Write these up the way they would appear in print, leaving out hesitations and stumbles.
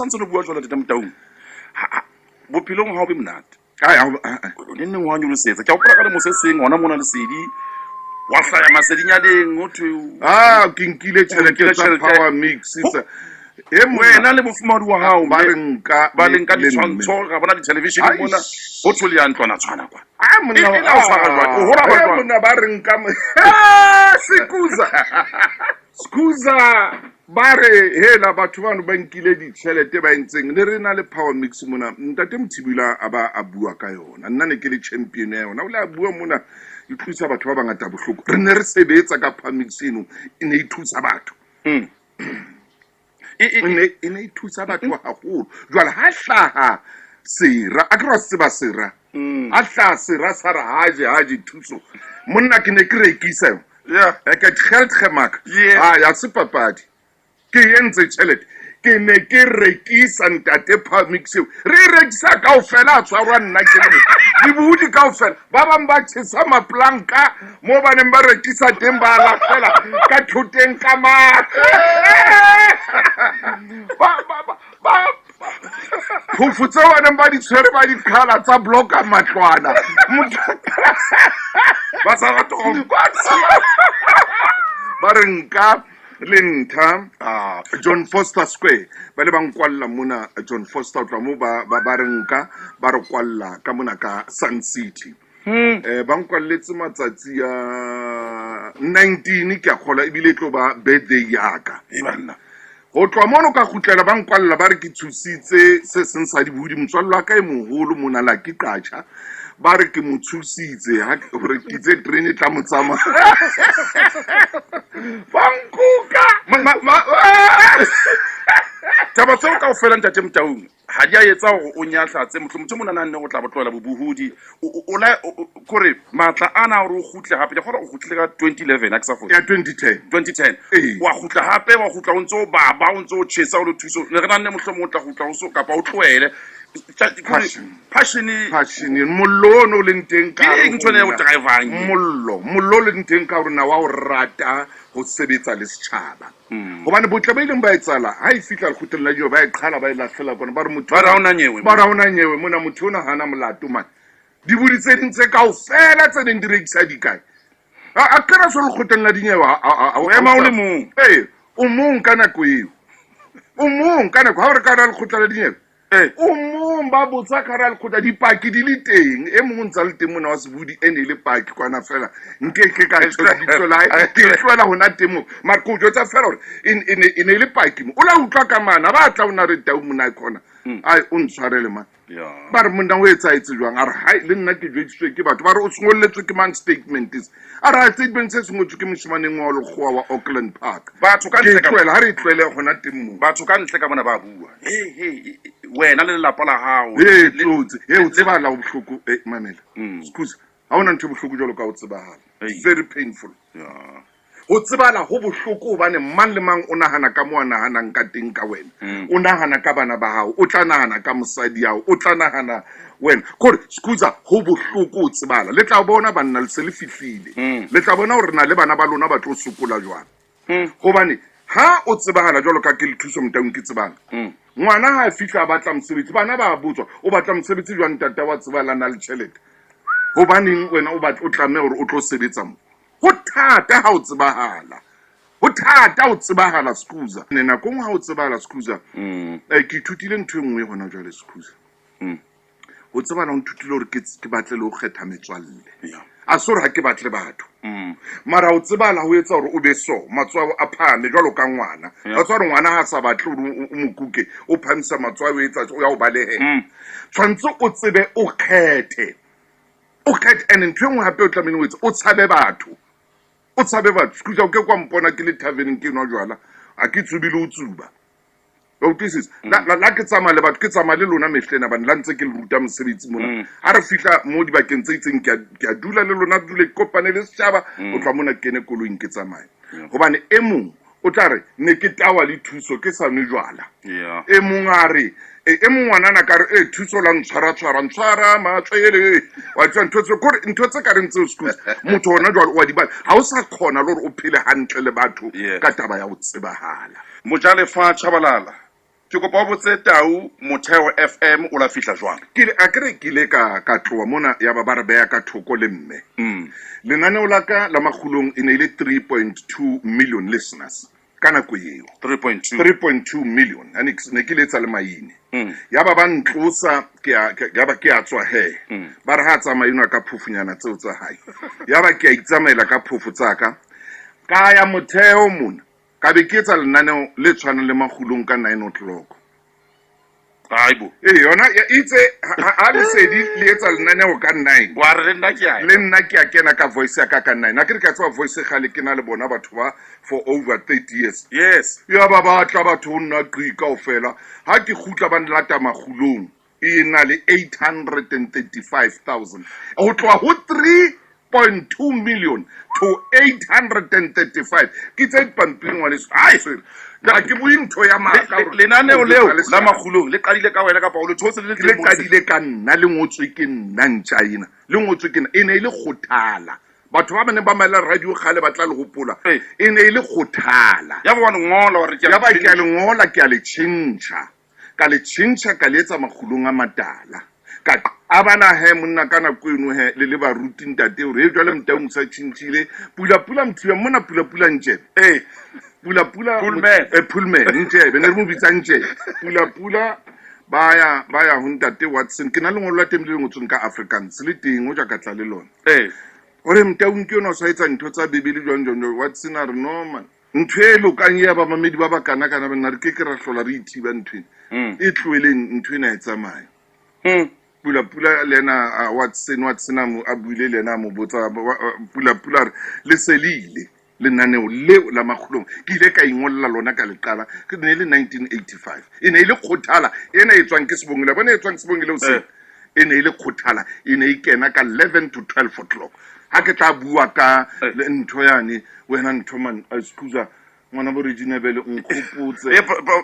Santse no bua jwalo, Ntate Motaung, bophelong ha o be monate. Neng neng wa nyolosetsa. Ke a hopola ka lemo se seng hona mona Lesedi, wa hlaya masedinyaneng ho thwe Ah, ke nkile tjhelete tsa Power Mix tsa e wena le mofumahadi wa hao ba re nka ba le nka ditshwantsho, ra bona di-television mona, ho thwe le ya ntlwana tshwana kwa. Ah, monna, E la o tshwara jwang? O hola eh, jwang? Monna, ba re nka Ah, sekuza sekuza, ba re hela batho bano ba nkile ditjhelete ba entseng. Ne re na le Power Mix mona, Ntate Mothibula a ba a bua ka yona. Nna ne ke le champion ya yona, o le a bua mona, e thusa batho ba bangata bohloko. Re ne re sebetsa ka Power Mix eno, e ne e thusa batho. E ne e thusa batho haholo. Jwale ha hlaha sera, a ke re wa se tseba sera, ha hlaha sera sa re haje haje thuso monna, ke ne ke rekisa yona. Ek het geld gemaakt. Ah, ya se papadi, ke entse tjhelete. Ke ne ke rekisa, ntate, Power Mix eo re e rekisa kaofela. A tshwarwa nna ke le motho, dibuhudi kaofela. Ba bang ba tjhesa maplanka mo ba neng ba rekisa teng, ba lahlela ka thoteng ka mathe. Phofo tseo ba neng ba di tshwere, ba di qhala, tsa bloka matlwana. Motho Ba sa rate ba re nka le ntha. Ah, John Foster Square, ba le ba nkwalla mona John Foster. O tloha mo ba re nka, ba re kwalla ka mona ka Sun City. Ba nkwalletse matsatsi a 19, ke a kgola ebile e tlo ba birthday yaka. E banna. Ho tloha mono ka kgutlela, ba nkwalla, ba re ke tshositse se seng sa dibudi, motswalle wa ka e moholo mona la ke qatjha. Ba re ke mo tshositse hore ke itse terene e tla mo tsamaya, ba nkuka. Taba tseo kaofela, Ntate Motaung, ha di a etsa hore o nyahlatse mohlomong motho o mona nanne go tla bo tlohela bobohodi. Kore maatla ana hore o kgutle hape, ke kgona o kgutlile ka 2011, ha ke sa fose. Ya 2010. 2010. Ee. Wa kgutla hape, wa kgutla o ntse o baba, o ntse o tjhesa, o le thuso. Ne re nanne mohlomong o tla kgutla o so kapa o tlohele. Kore Passion. Passion. Passion, mollo ono o leng teng ka Ke hare eng ntho ena e ho o nna. drivang e? Mollo o leng teng ka hore na wa o rata ho sebetsa le setjhaba, hobane botle ba ileng ba etsala ha e fihla lekgotleng la dio, ba e qhala, ba e lahlela kona, ba re motho Ba re ha hona nyewe. Ba re ha hona nyewe mona, motho ona hana molato mane. Dibodi tse ding tse kaofela tse neng di rekisa di kae? A kena so lekgotleng la dinyewe O ema o le mong. Ee, o mong ka nako eo, o mong ka nako ha o re ka hara lekgotla la dinyewe. O mong ba botsa ka hara lekgotla, dipaki di le teng, e mong o ntse a le teng mona wa sebodi, e ne e le paki kwana fela. Nke ke ka tjho lebitso la hae, ke e tlohela hona teng moo, mara ke o jwetsa fela hore e ne e le paki mo. O la utlwa ka mana ba tla o na re tau mona khona, ai, o ntshwarele man. Ba re, "Monna, o etsahetse jwang?" A re, "Hai, le nna ke jweditswe ke batho." Ba re, "O se ngolletswe ke mang statement se?" A re, "Hai, statement se se ngotswe ke moshimaneng wa lekgowa wa Auckland Park." Batho ka Ke ntle ka tlohela, ha re e tlohele hona teng moo. Batho ka ntle ka mona ba bua, he he, wena le lelapa la hao. E tlotse e o tsebahala ho bohloko. E mamela, excuse, ha hona ntho e bohloko jwalo ka ho tsebahala. Very painful ho tsebala, ho bohloko, hobane mang le mang o nahana ka mo a nahanang ka teng ka wena. O nahana ka bana ba hao, o tla nahana ka mosadi hao, o tla nahana wena kore scusa. Ho bohloko ho tsebala. Le tla bona banna, le se le fihlile, le tla bona hore na le bana ba lona ba tlo sokola jwang, hobane ha o tsebahala jwalo ka ke le Thuso Motaung ke tsebang. Ngwana ha a fihla a batla mosebetsi, bana ba botswa, "O batla mosebetsi jwang? Tata wa tsebala na le tjhelete, hobaneng wena o batla o tlameha hore o tlo sebetsa mo?" Ho thata ha o tsebahala, ho thata ho tsebahala, scusa. Ne nako nngwe ha o tsebahala, scusa, ke ithutile ntho e nngwe hona jwale, scusa. Ho tsebana ho nthutile hore ke batle le ho kgetha metswalle. A se hore ha ke batle batho, mara ho tsebala ho etsa hore o be so matshwao a phahame jwalo ka ngwana. Wa tseba hore ngwana ha a sa batle hore o mo kuke, o phamisa matshwao, o etsa o ya o balehela. Tshwanetse o tsebe o kgethe, o kgethe. And ntho e nngwe hape o tlamehile o etse, o tshabe batho, o tshabe batho, scusa. O ke kwa mpona ke le taverneng ke nwa jwala, ha ke tsube le ho tsuba, wa utlwisisa? La ke tsamaya le batho, ke tsamaya le lona mehlena bane la ntse ke le ruta mosebetsi mona. Ha re fihla mo dibakeng tse itseng, ke a dula le lona, re dule, ke kopane le setjhaba. O tloha mona ke kene koloing ke tsamaye, hobane e mong o tla re ne ke tawa le Thuso ke sa nwe jwala. E mong a re e mong ngwanana ka re e Thuso la ntshwara tshwara ntshwara matswele, wa tseba ntho tse kore ntho tse ka reng tseo, scusa. Motho hona jwale wa di bala, ha o sa kgona le hore o phele hantle le batho ka taba ya ho tsebahala. Mojalefa Chabalala. Ke kopa o botse Tau Motheo FM o la fihla jwang? Ke ile, akere ke ile ka, ka tloha mona yaba ba re beha ka thoko le mme. Lenaneo la ka la Makgulong e ne e le 3.2 million listeners ka nako eo. 3.2. 3.2 million. Ha ne ke, ne ke le etsa le maine. Yaba ba ntlosa, ke a, ke, yaba ke a tswa he. Ba re ha a tsamaye enwa ka phofunyana tseo tsa hae. Yaba ke a itsamaela ka phofo tsa ka. Ka ya Motheo mona. Ka be ke etsa lenaneo le tshwanang le Makgulong ka 9 o'clock. Haibo. Ee, yona itse ha Lesedi le etsa lenaneo ka 9. Wa re le nna ke a. Le nna ke a kena ka voice ya ka ka 9. A ke re ke a tseba voice kgale ke na le bona batho ba for over 30 years. Yes. Ya ba batla batho ho nna qi kaofela. Ha ke kgutla ba nlata Makgulong e na le 835,000. Ho tloha ho 3.2 million to 835. Ke tse dipampiri ngwaneso. Ai. Ha ke bue ntho ya maaka hore- Lenaneo leo Le la Makgulong le qadile ka wena kapa o le thotse le le le teng moo? Qadile ka nna, le ngotswe ke nna, ntja ena le ngotswe ke nna. E ne e le kgothala, batho ba baneng ba mamela radio kgale ba tla le hopola. Ee. E ne e le kgothala. Ya ba wa le ngola wa re ke a Ya ba ke a le le ngola, ke a le tjhentjha, ka le tjhentjha, ka le etsa Makgulong a Matala. Ka qabana he monna ka nako eno he le le baruti ntate hore e jwale Motaung sa tjhentjhile. Pula Pula Mothiba mona, Pula Pula Ntjebe. Ee. Pula Pula Pullman. Pullman Ntjebe, ne re mo bitsa Ntjebe. Pula Pula ba ya, ba ya ho ntate Watson. Ke na lengolo la teng le ngotsweng ka Afrikaans le teng, o ja ka tla le lona. Hore Motaung ke yona o sa etsa ntho tsa Bibele jwang jwang jwang. Watson a re no man, ntho e lokang ya ba mamedi ba ba kana kana banna re ke ke ra hlola re ithiba ntho ena. E tloheleng ntho ena e tsamaye. Pula Pula le yena Watson, Watson a mo, a buile le yena, a mo botsa Pula Pula a re le se le ile lenaneo leo la Makgulong. Ke ile ka ingolla lona ka le qala, ke ne e le 1985. E ne e le kgothala ena e tswang ke Sebongile, bona e tswang Sebongile o se. E ne e le kgothala, e ne e kena ka 11 to 12 o'clock. Ha ke tla bua ka ntho yane wena ntho man, excuse ngwana bo Regina Bele, nkgopotse.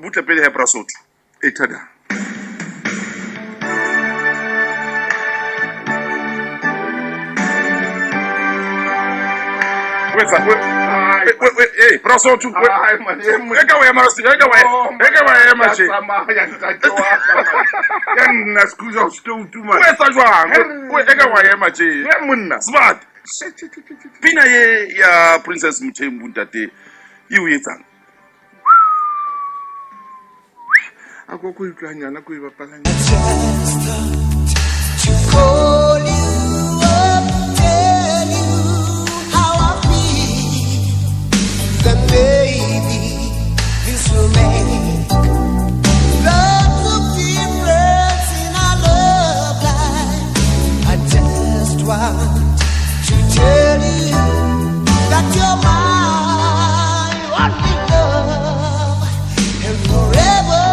Butle pele he Brasotho. E tada. Wetsa, Brasotho. Ai, man, e mo- E ka wa ema, e ka wa e ka wa ema tje. Tsamaya, ntate wa ka, man. Ya nna, excuse, o se ke man. O etsa jwang? O e ka wa ema tje. Ya monna. Smart. Pina ye ya Princess Mthembu ntate e o etsang? A ko ko utlwanyana ko e bapalang. To call you up, tell you how I feel. Then maybe this will make lots of difference in our love life. I just want to tell you that you're my only love and forever.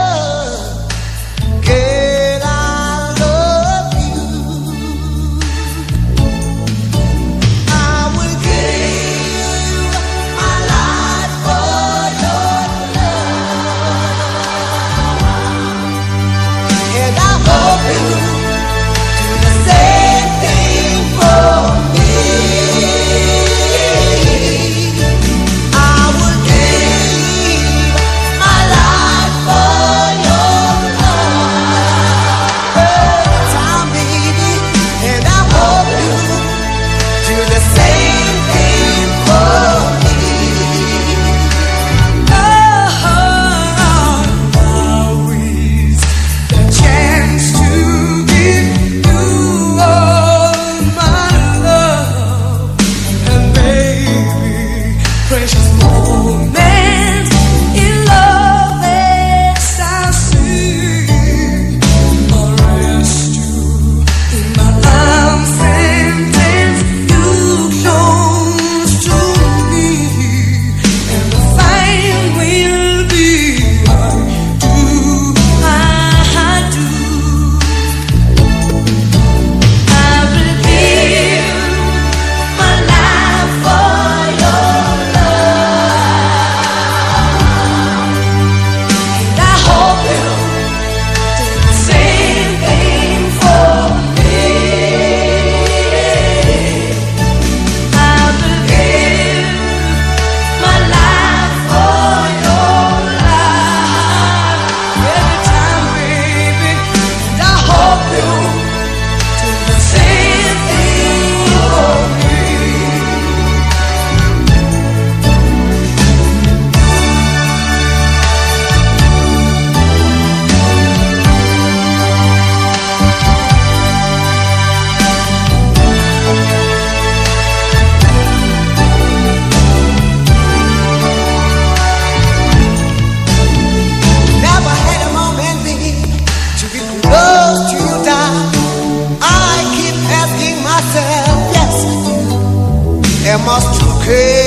Girl, I love you. Must to care.